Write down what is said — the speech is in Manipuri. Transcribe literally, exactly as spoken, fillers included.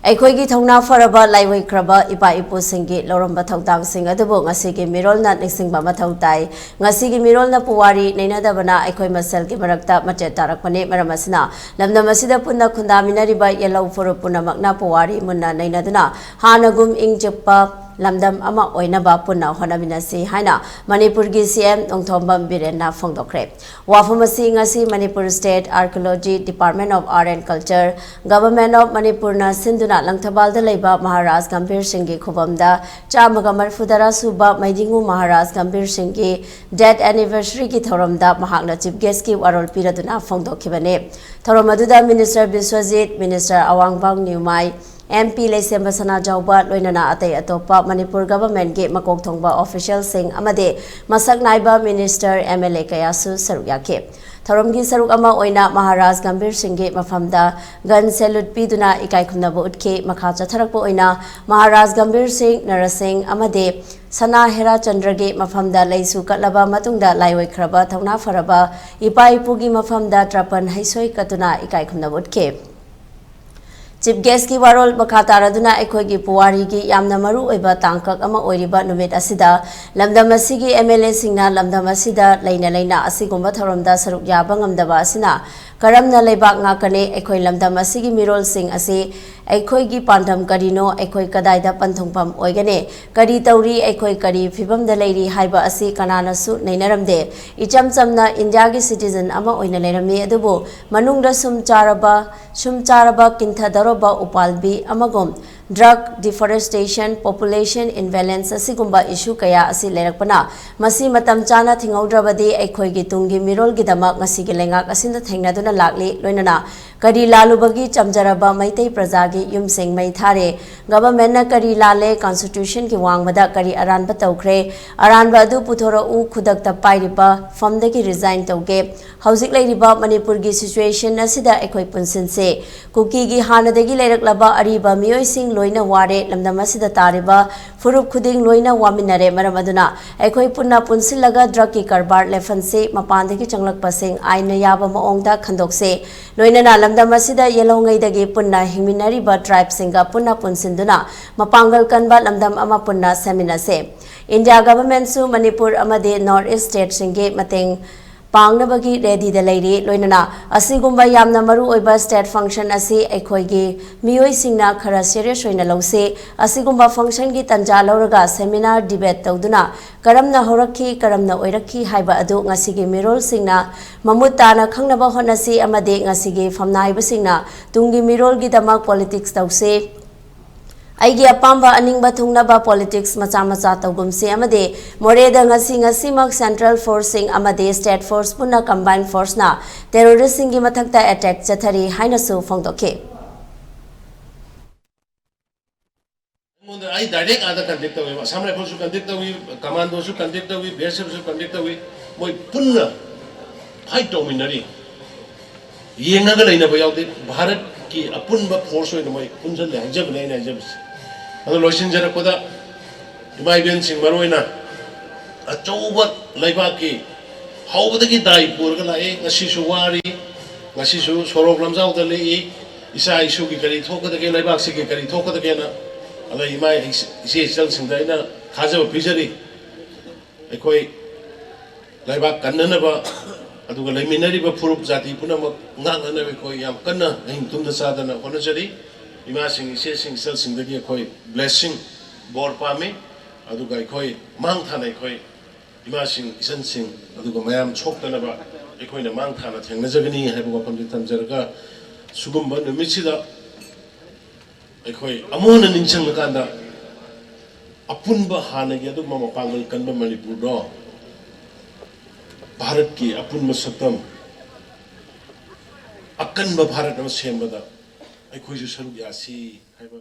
ꯑꯩꯈꯣꯏꯒꯤ ꯊꯧꯅꯥ ꯐꯔꯕ ꯂꯥꯏꯑꯣꯏꯈ꯭ꯔꯕ ꯏꯄꯥ ꯏꯄꯨꯁꯤꯡꯒꯤ ꯂꯧꯔꯝꯕ ꯊꯧꯗꯥꯡꯁꯤꯡ ꯑꯗꯨꯕꯨ ꯉꯁꯤꯒꯤ ꯃꯤꯔꯣꯜꯅ ꯅꯤꯡꯁꯤꯡꯕ ꯃꯊꯧ ꯇꯥꯏ꯫ ꯉꯁꯤꯒꯤ ꯃꯤꯔꯣꯜꯅ ꯄꯨꯋꯥꯔꯤ ꯅꯩꯅꯗꯕꯅ ꯑꯩꯈꯣꯏ ꯃꯁꯦꯜꯒꯤ ꯃꯔꯛꯇ ꯃꯆꯦꯠ ꯇꯥꯔꯛꯄꯅꯤ꯫ ꯃꯔꯝ ꯑꯁꯤꯅ ꯂꯝꯗꯝ ꯑꯁꯤꯗ ꯄꯨꯟꯅ ꯈꯨꯟꯗꯥꯃꯤꯟꯅꯔꯤꯕ ꯌꯦꯜꯍꯧ ꯐꯨꯔꯨꯞ ꯄꯨꯝꯅꯃꯛꯅ ꯄꯨꯋꯥꯔꯤ ꯃꯨꯟꯅ ꯅꯩꯅꯗꯨꯅ ꯍꯥꯟꯅꯒꯨꯝ ꯏꯪ ꯆꯤꯛꯄ ꯂꯝꯗꯝ ꯑꯃ ꯑꯣꯏꯅꯕ ꯄꯨꯟꯅ ꯍꯣꯠꯅꯃꯤꯟꯅꯁꯤ ꯍꯥꯏꯅ ꯃꯅꯤꯄꯨꯔꯒꯤ ꯁꯤ ꯑꯦꯝ ꯅꯣꯡꯊꯣꯝꯕꯝ ꯕꯤꯔꯦꯟꯅ ꯐꯣꯡꯗꯣꯛꯈ꯭ꯔꯦ꯫ ꯋꯥꯐꯝ ꯑꯁꯤ ꯉꯁꯤ Manipur State Archaeology, Department of Art and Culture, Government of ꯃꯅꯤꯄꯨꯔꯅ ꯁꯤꯟꯗꯨꯅ ꯂꯪꯊꯕꯥꯜꯗ ꯂꯩꯕ ꯃꯍꯥꯔꯥꯖ ꯒꯝꯚꯤꯔ ꯁꯤꯡꯒꯤ ꯈꯨꯕꯝꯗ ꯆꯥꯝꯃꯒ ꯃꯔꯤꯐꯨꯇꯔꯥ ꯁꯨꯕ ꯃꯩꯗꯤꯡꯉꯨ ꯃꯍꯥꯔꯥꯖ ꯒꯝꯚꯤꯔ ꯁꯤꯡꯒꯤ death anniversary ꯒꯤ ꯊꯧꯔꯝꯗ ꯃꯍꯥꯛꯅ chief guest ꯀꯤ ꯋꯥꯔꯣꯜ ꯄꯤꯔꯗꯨꯅ ꯐꯣꯡꯗꯣꯛꯈꯤꯕꯅꯤ꯫ ꯊꯧꯔꯝ ꯑꯗꯨꯗ Minister Biswajit, Minister ꯑꯋꯥꯡꯕꯝ ꯅ꯭ꯌꯨꯃꯥꯏ, M P ꯂꯩꯁꯦꯝꯕ ꯁꯅꯥꯖꯥꯎꯕ, ꯂꯣꯏꯅꯅ ꯑꯇꯩ ꯑꯇꯣꯞꯄ ꯃꯅꯤꯄꯨꯔ government ꯀꯤ ꯃꯀꯣꯛ ꯊꯣꯡꯕ official ꯁꯤꯡ ꯑꯃꯗꯤ ꯃꯁꯛ ꯅꯥꯏꯕ minister, M L A ꯀꯌꯥꯁꯨ ꯁꯔꯨꯛ ꯌꯥꯈꯤ꯫ ꯊꯧꯔꯝꯒꯤ ꯁꯔꯨꯛ ꯑꯃ ꯑꯣꯏꯅ ꯃꯍꯥꯔꯥꯖ ꯒꯝꯚꯤꯔ ꯁꯤꯡꯒꯤ ꯃꯐꯝꯗ gun salute ꯄꯤꯗꯨꯅ ꯏꯀꯥꯏ ꯈꯨꯝꯅꯕ ꯎꯠꯈꯤ꯫ ꯃꯈꯥ ꯆꯠꯊꯔꯛꯄ ꯑꯣꯏꯅ ꯃꯍꯥꯔꯥꯖ ꯒꯝꯚꯤꯔ ꯁꯤꯡ, ꯅꯔꯁꯤꯡ ꯑꯃꯗꯤ ꯁꯅꯥ ꯍꯦꯔꯥꯆꯟꯗ꯭ꯔꯒꯤ ꯃꯐꯝꯗ ꯂꯩꯁꯨ ꯀꯠꯂꯕ ꯃꯇꯨꯡꯗ ꯂꯥꯏꯑꯣꯏꯈ꯭ꯔꯕ ꯊꯧꯅꯥ ꯐꯔꯕ ꯏꯄꯥ ꯏꯄꯨꯒꯤ ꯃꯐꯝꯗ ꯇ꯭ꯔꯄꯟ ꯍꯩꯁꯣꯏ ꯀꯠꯇꯨꯅ ꯏꯀꯥꯏ ꯈꯨꯝꯅꯕ ꯎꯠꯈꯤ꯫ Chief guest ꯀꯤ ꯋꯥꯔꯣꯜ ꯃꯈꯥ ꯇꯥꯔꯗꯨꯅ ꯑꯩꯈꯣꯏꯒꯤ ꯄꯨꯋꯥꯔꯤꯒꯤ ꯌꯥꯝꯅ ꯃꯔꯨ ꯑꯣꯏꯕ ꯇꯥꯡꯀꯛ ꯑꯃ ꯑꯣꯏꯔꯤꯕ ꯅꯨꯃꯤꯠ ꯑꯁꯤꯗ ꯂꯝꯗꯝ ꯑꯁꯤꯒꯤ M L A ꯁꯤꯡꯅ ꯂꯝꯗꯝ ꯑꯁꯤꯗ ꯂꯩꯅ ꯂꯩꯅ ꯑꯁꯤꯒꯨꯝꯕ ꯊꯧꯔꯝꯗ ꯁꯔꯨꯛ ꯌꯥꯕ ꯉꯝꯗꯕ ꯑꯁꯤꯅ ꯀꯔꯝꯅ ꯂꯩꯕꯥꯛ ꯉꯥꯛꯀꯅꯤ? ꯑꯩꯈꯣꯏ ꯂꯝꯗꯝ ꯑꯁꯤꯒꯤ ꯃꯤꯔꯣꯜꯁꯤꯡ ꯑꯁꯤ ꯑꯩꯈꯣꯏꯒꯤ ꯄꯥꯟꯗꯝ ꯀꯔꯤꯅꯣ? ꯑꯩꯈꯣꯏ ꯀꯗꯥꯏꯗ ꯄꯟꯊꯨꯡꯐꯝ ꯑꯣꯏꯒꯅꯤ? ꯀꯔꯤ ꯇꯧꯔꯤ? ꯑꯩꯈꯣꯏ ꯀꯔꯤ ꯐꯤꯕꯝꯗ ꯂꯩꯔꯤ ꯍꯥꯏꯕ ꯑꯁꯤ ꯀꯅꯥꯅꯁꯨ ꯅꯩꯅꯔꯝꯗꯦ꯫ ꯏꯆꯝ ꯆꯝꯅ ꯏꯟꯗꯤꯌꯥꯒꯤ citizen ꯑꯃ ꯑꯣꯏꯅ ꯂꯩꯔꯝꯃꯤ, ꯑꯗꯨꯕꯨ ꯃꯅꯨꯡꯗ ꯁꯨꯝ ꯆꯥꯔꯕ ꯁꯨꯝ ꯆꯥꯔꯕ ꯀꯤꯟꯊꯗꯧꯔꯕ ꯎꯄꯥꯜꯕꯤ ꯑꯃꯒꯨꯝ drug, deforestation, population imbalance ꯑꯁꯤꯒꯨꯝꯕ issue ꯀꯌꯥ ꯑꯁꯤ ꯂꯩꯔꯛꯄꯅ ꯃꯁꯤ ꯃꯇꯝ ꯆꯥꯅ ꯊꯤꯡꯍꯧꯗ꯭ꯔꯕꯗꯤ ꯑꯩꯈꯣꯏꯒꯤ ꯇꯨꯡꯒꯤ ꯃꯤꯔꯣꯜꯒꯤꯗꯃꯛ ꯉꯁꯤꯒꯤ ꯂꯩꯉꯥꯛ ꯑꯁꯤꯅ ꯊꯦꯡꯅꯗꯨꯅ ꯂꯥꯛꯂꯤ꯫ ꯂꯣꯏꯅꯅ ꯀꯔꯤ ꯂꯥꯜꯂꯨꯕꯒꯤ ꯆꯝꯖꯔꯕ ꯃꯩꯇꯩ ꯄ꯭ꯔꯖꯥꯒꯤ ꯌꯨꯝꯁꯤꯡ ꯃꯩ ꯊꯥꯔꯦ? Government ꯅ ꯀꯔꯤ ꯂꯥꯜꯂꯦ? Constitution ꯒꯤ ꯋꯥꯡꯃꯗ ꯀꯔꯤ ꯑꯔꯥꯟꯕ ꯇꯧꯈ꯭ꯔꯦ? ꯑꯔꯥꯟꯕ ꯑꯗꯨ ꯄꯨꯊꯣꯔꯛꯎ꯫ ꯈꯨꯗꯛꯇ ꯄꯥꯏꯔꯤꯕ ꯐꯝꯗꯒꯤ resign ꯇꯧꯒꯦ꯫ ꯍꯧꯖꯤꯛ ꯂꯩꯔꯤꯕ ꯃꯅꯤꯄꯨꯔꯒꯤ situation ꯑꯁꯤꯗ ꯑꯩꯈꯣꯏ ꯄꯨꯟꯁꯤꯟꯁꯦ꯫ ꯀꯨꯀꯤꯒꯤ ꯍꯥꯟꯅꯗꯒꯤ ꯂꯩꯔꯛꯂꯕ ꯑꯔꯤꯕ ꯃꯤꯑꯣꯏꯁꯤꯡ ꯂꯣꯏꯅ ꯋꯥꯔꯦ꯫ ꯂꯝꯗꯝ ꯑꯁꯤꯗ ꯇꯥꯔꯤꯕ ꯐꯨꯔꯨꯞ ꯈꯨꯗꯤꯡ ꯂꯣꯏꯅ ꯋꯥꯃꯤꯟꯅꯔꯦ꯫ ꯃꯔꯝ ꯑꯗꯨꯅ ꯑꯩꯈꯣꯏ ꯄꯨꯟꯅ ꯄꯨꯟꯁꯤꯜꯂꯒ ꯗ꯭ꯔꯒꯀꯤ ꯀꯔꯕꯥꯔ ꯂꯦꯞꯍꯟꯁꯤ, ꯃꯄꯥꯟꯗꯒꯤ ꯆꯪꯂꯛꯄꯁꯤꯡ ꯑꯥꯏꯟꯅ ꯌꯥꯕ ꯃꯑꯣꯡꯗ ꯈꯟꯗꯣꯛꯁꯤ꯫ ꯂꯣꯏꯅꯅ ꯂꯝꯗꯝ ꯑꯁꯤꯗ ꯌꯦꯜꯍꯧꯉꯩꯗꯒꯤ ꯄꯨꯟꯅ ꯍꯤꯡꯃꯤꯟꯅꯔꯤꯕ ꯇ꯭ꯔꯥꯏꯕꯁꯤꯡꯒ ꯄꯨꯟꯅ ꯄꯨꯟꯁꯤꯟꯗꯨꯅ ꯃꯄꯥꯡꯒꯜ ꯀꯟꯕ ꯂꯝꯗꯝ ꯑꯃ ꯄꯨꯟꯅ ꯁꯦꯝꯃꯤꯟꯅꯁꯤ꯫ ꯏꯟꯗꯤꯌꯥ ꯒꯚꯔꯟꯃꯦꯟꯠꯁꯨ ꯃꯅꯤꯄꯨꯔ ꯑꯃꯗꯤ ꯅꯣꯔꯠ ꯏꯁ ꯁ꯭ꯇꯦꯠꯁꯤꯡꯒꯤ ꯃꯇꯦꯡ ꯄꯥꯡꯅꯕꯒꯤ ꯔꯦꯗꯤꯗ ꯂꯩꯔꯤ꯫ ꯂꯣꯏꯅꯅ ꯑꯁꯤꯒꯨꯝꯕ ꯌꯥꯝꯅ ꯃꯔꯨ ꯑꯣꯏꯕ ꯁ꯭ꯇꯦꯠ ꯐꯪꯁꯟ ꯑꯁꯤ ꯑꯩꯈꯣꯏꯒꯤ ꯃꯤꯑꯣꯏꯁꯤꯡꯅ ꯈꯔ ꯁꯦꯔꯤꯌꯁ ꯑꯣꯏꯅ ꯂꯧꯁꯤ꯫ ꯑꯁꯤꯒꯨꯝꯕ ꯐꯪꯁꯟꯒꯤ ꯇꯟꯖꯥ ꯂꯧꯔꯒ ꯁꯦꯃꯤꯅꯥꯔ, ꯗꯤꯕꯦꯠ ꯇꯧꯗꯨꯅ ꯀꯔꯝꯅ ꯍꯧꯔꯛꯈꯤ, ꯀꯔꯝꯅ ꯑꯣꯏꯔꯛꯈꯤ ꯍꯥꯏꯕ ꯑꯗꯨ ꯉꯁꯤꯒꯤ ꯃꯤꯔꯣꯜꯁꯤꯡꯅ ꯃꯃꯨꯠ ꯇꯥꯅ ꯈꯪꯅꯕ ꯍꯣꯠꯅꯁꯤ ꯑꯃꯗꯤ ꯉꯁꯤꯒꯤ ꯐꯝꯅꯥꯏꯕꯁꯤꯡꯅ ꯇꯨꯡꯒꯤ ꯃꯤꯔꯣꯜꯒꯤꯗꯃꯛ ꯄꯣꯂꯤꯇꯤꯛꯁ ꯇꯧꯁꯤ꯫ ꯑꯩꯒꯤ ꯑꯄꯥꯝꯕ ꯑꯅꯤꯡꯕ ꯊꯨꯡꯅꯕ ꯄꯣꯂꯤꯇꯤꯛꯁ ꯃꯆꯥ ꯃꯆꯥ ꯇꯧꯒꯨꯝꯁꯤ ꯑꯃꯗꯤ ꯃꯣꯔꯦꯗ ꯉꯁꯤ ꯉꯁꯤꯃꯛ ꯁꯦꯟꯇ꯭ꯔꯦꯜ ꯐꯣꯔꯁꯁꯤꯡ ꯑꯃꯗꯤ ꯁ꯭ꯇꯦꯠ ꯐꯣꯔꯁ ꯄꯨꯟꯅ ꯀꯝꯕꯥꯏꯟ ꯐꯣꯔꯁꯅ ꯇꯦꯔꯣꯔꯤꯁ꯭ꯠꯁꯤꯡꯒꯤ ꯃꯊꯛꯇ ꯑꯦꯇꯦꯛ ꯆꯠꯊꯔꯤ ꯍꯥꯏꯅꯁꯨ ꯐꯣꯡꯗꯣꯛꯈꯤ꯫ ꯑꯩꯉꯣꯟꯗ ꯑꯩ ꯗꯥꯏꯔꯦꯛ ꯑꯥꯗ ꯀꯟꯇꯦꯛ ꯇꯧꯋꯦꯕ, ꯑꯁꯥꯝ ꯔꯥꯏꯐꯜꯁꯨ ꯀꯟꯇꯦꯛ ꯇꯧꯏ, ꯀꯃꯥꯟꯗꯣꯁꯨ ꯀꯟꯇꯦꯛ ꯇꯧꯏ, ꯕꯤ ꯑꯦꯁ ꯑꯦꯐꯁꯨ ꯀꯟꯇꯦꯛ ꯇꯧꯏ, ꯃꯣꯏ ꯄꯨꯟꯅ ꯐꯥꯏꯠ ꯇꯧꯃꯤꯟꯅꯔꯤ꯫ ꯌꯦꯡꯉꯒ ꯂꯩꯅꯕ ꯌꯥꯎꯗꯦ꯫ ꯚꯥꯔꯠꯀꯤ ꯑꯄꯨꯟꯕ ꯐꯣꯔꯁ ꯑꯣꯏꯅ ꯃꯣꯏ ꯄꯨꯟꯁꯤꯜꯂꯦ ꯍꯥꯏꯖꯕꯅꯦ ꯑꯩꯅ ꯍꯥꯏꯖꯕꯁꯦ꯫ ꯑꯗꯣ ꯂꯣꯏꯁꯤꯟꯖꯔꯛꯄꯗ ꯏꯃꯥ ꯏꯕꯦꯟꯁꯤꯡ ꯃꯔꯨ ꯑꯣꯏꯅ ꯑꯆꯧꯕ ꯂꯩꯕꯥꯛꯀꯤ ꯍꯧꯕꯗꯒꯤ ꯗꯥꯏ ꯄꯨꯔꯒ ꯂꯥꯛꯏ, ꯉꯁꯤꯁꯨ ꯋꯥꯔꯤ, ꯉꯁꯤꯁꯨ ꯁꯣꯔꯣꯛ ꯂꯝꯖꯥꯎꯗ ꯂꯦꯛꯏ, ꯏꯆꯥ ꯏꯁꯨꯒꯤ ꯀꯔꯤ ꯊꯣꯛꯀꯗꯒꯦ, ꯂꯩꯕꯥꯛꯁꯤꯒꯤ ꯀꯔꯤ ꯊꯣꯛꯀꯗꯒꯦꯅ꯫ ꯑꯗ ꯏꯃꯥ ꯏꯆꯦ ꯏꯆꯜꯁꯤꯡꯗ ꯑꯩꯅ ꯊꯥꯖꯕ ꯄꯤꯖꯔꯤ꯫ ꯑꯩꯈꯣꯏ ꯂꯩꯕꯥꯛ ꯀꯟꯅꯅꯕ, ꯑꯗꯨꯒ ꯂꯩꯃꯤꯟꯅꯔꯤꯕ ꯐꯨꯔꯨꯞ ꯖꯥꯇꯤ ꯄꯨꯝꯅꯃꯛ ꯉꯥꯛꯅꯅꯕ ꯑꯩꯈꯣꯏ ꯌꯥꯝ ꯀꯟꯅ ꯑꯍꯤꯡ ꯇꯨꯝꯗ ꯆꯥꯗꯅ ꯍꯣꯠꯅꯖꯔꯤ꯫ ꯏꯃꯥꯁꯤꯡ, ꯏꯆꯦꯁꯤꯡ, ꯏꯆꯜꯁꯤꯡꯗꯒꯤ ꯑꯩꯈꯣꯏ ꯕ꯭ꯂꯦꯁꯤꯡ, ꯕꯣꯔ ꯄꯥꯝꯃꯤ꯫ ꯑꯗꯨꯒ ꯑꯩꯈꯣꯏ ꯃꯥꯡ ꯊꯥꯅ ꯑꯩꯈꯣꯏ ꯏꯃꯥꯁꯤꯡ, ꯏꯆꯟꯁꯤꯡ, ꯑꯗꯨꯒ ꯃꯌꯥꯝ ꯁꯣꯛꯇꯅꯕ ꯑꯩꯈꯣꯏꯅ ꯃꯥꯡ ꯊꯥꯅ ꯊꯦꯡꯅꯖꯒꯅꯤ ꯍꯥꯏꯕ ꯋꯥꯐꯝꯁꯤ ꯊꯝꯖꯔꯒ, ꯁꯤꯒꯨꯝꯕ ꯅꯨꯃꯤꯠꯁꯤꯗ ꯑꯩꯈꯣꯏ ꯑꯃꯨꯛ ꯍꯟꯅ ꯅꯤꯡꯁꯤꯡꯂꯀꯥꯟꯗ, ꯑꯄꯨꯟꯕ ꯍꯥꯟꯅꯒꯤ ꯑꯗꯨꯒꯨꯝꯕ ꯃꯄꯥꯡꯒꯜ ꯀꯟꯕ ꯃꯅꯤꯄꯨꯔꯗꯣ, ꯚꯥꯔꯠꯀꯤ ꯑꯄꯨꯟꯕ ꯁꯛꯇꯝ, ꯑꯀꯟꯕ ꯚꯥꯔꯠ ꯑꯃ ꯁꯦꯝꯕꯗ ꯑꯩꯈꯣꯏꯁꯨ ꯁꯔꯨꯛ ꯌꯥꯁꯤ ꯍꯥꯏꯕ